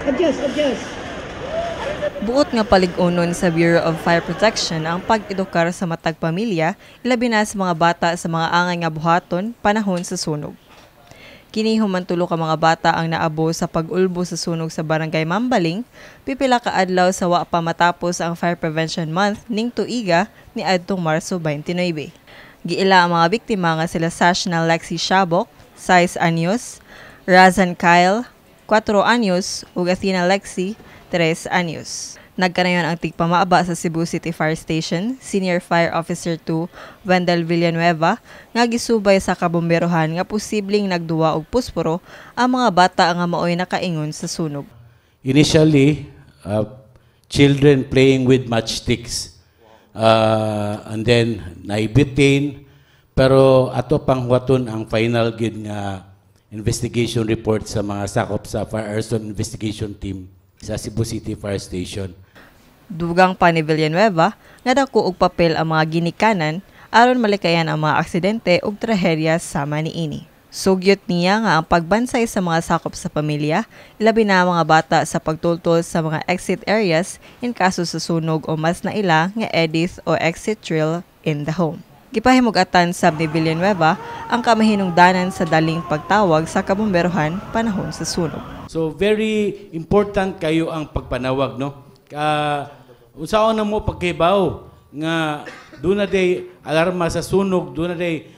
Adjust, adjust. Buot nga palig-unon sa Bureau of Fire Protection ang pag-edukar sa matag pamilya, ilabi na sa mga bata, sa mga angay nga buhaton panahon sa sunog. Kini human tulo ka mga bata ang naabo sa pag-ulbo sa sunog sa Barangay Mambaling, pipila ka adlaw sa wa pa matapos ang Fire Prevention Month ning tuiga ni adtong Marso 29. Giila ang mga biktima nga sila Sashna Lexi Shabok, 6 anyos, Razan Kyle, 4 anyos, ug Athena Lexi, 3 anyos. Nagkanayon ang tigpamaaba sa Cebu City Fire Station, Senior Fire Officer 2 Wendell Villanueva, nga gisubay sa kabomberohan nga posibleng nagduwa og pusporo ang mga bata nga maoy nakaingon sa sunog. Initially, children playing with matchsticks. And then, naibitin, pero ato pang huwaton ang final gid nga investigation report sa mga sakop sa Fire Arson Investigation Team sa Cebu City Fire Station. Dugang pa ni Villanueva nga dako og papel ang mga ginikanan aron malikayan ang mga aksidente ug trahedya sama niini. Sugyot niya nga ang pagbansay sa mga sakop sa pamilya, ilabi na ang mga bata, sa pagtultol sa mga exit areas in kaso sa sunog o mas naila nga EDITH o exit drill in the home. Gipahimug-atan sab ni Villanueva ang kamahinungdanan sa daling pagtawag sa kabomberohan panahon sa sunog. So very important kayo ang pagpanawag, no? Unsaon na mo pagkibaw nga duna day alarma sa sunog, duna day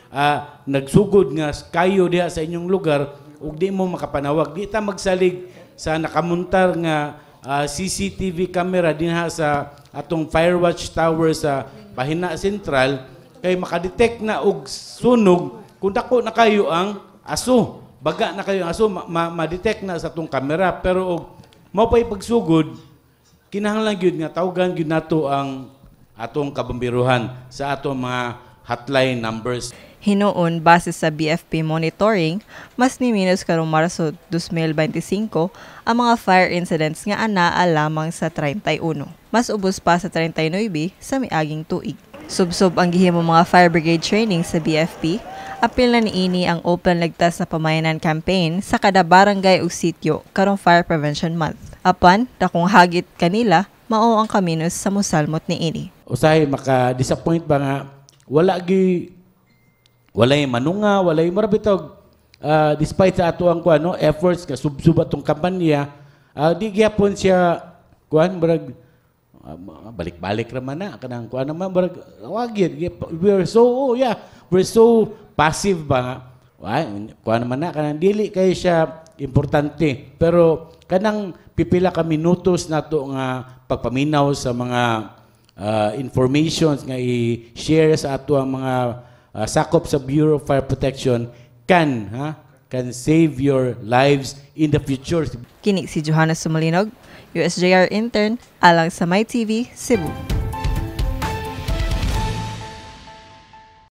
nagsugod nga kayo diha sa inyong lugar ug di mo makapanawag? Di ta magsalig sa nakamuntar nga CCTV camera dinha sa atong Firewatch Tower sa Pahina Central kay makadetect na og sunog kung dako na kayo ang aso. Baga na kayo ang aso, ma-detect na sa atong kamera. Pero og mao pa'y pagsugod, kinahanglan gyud nga tawagan gyud nato ang atong kabomberohan sa atong mga hotline numbers. Hinuon, base sa BFP monitoring, mas ni minus karong Marso 2025 ang mga fire incidents nga anaa lamang sa 31. Mas ubos pa sa 39 sa miaging tuig. Subsob ang gihimo mga fire brigade training sa BFP, apil na niini ang Open Ligtas na Pamayanan campaign sa kada barangay ug sitio karong Fire Prevention Month. Apan, dakong hagit kanila mao ang kaminos sa musalmot niini. Usahay maka-disappoint ba nga wala gi walay manunga, walay mura bitog despite sa ato ang kuan, no, efforts nga subsub atong kampanya, di gyapon siya kuan, murag balik-balik ra man na kanang kuan naman, murag wa gyud. We're so, oh yeah, we're so passive ba nga wa kuan naman na, kanang dili kay siya importante. Pero kanang pipila ka minutos nato nga pagpaminaw sa mga informations nga i-share sa ato ang mga sakop sa Bureau of Fire Protection can, ha, can save your lives in the future. Kini si Johanna Sumalinog, USJR intern, alang sa MyTV, Cebu.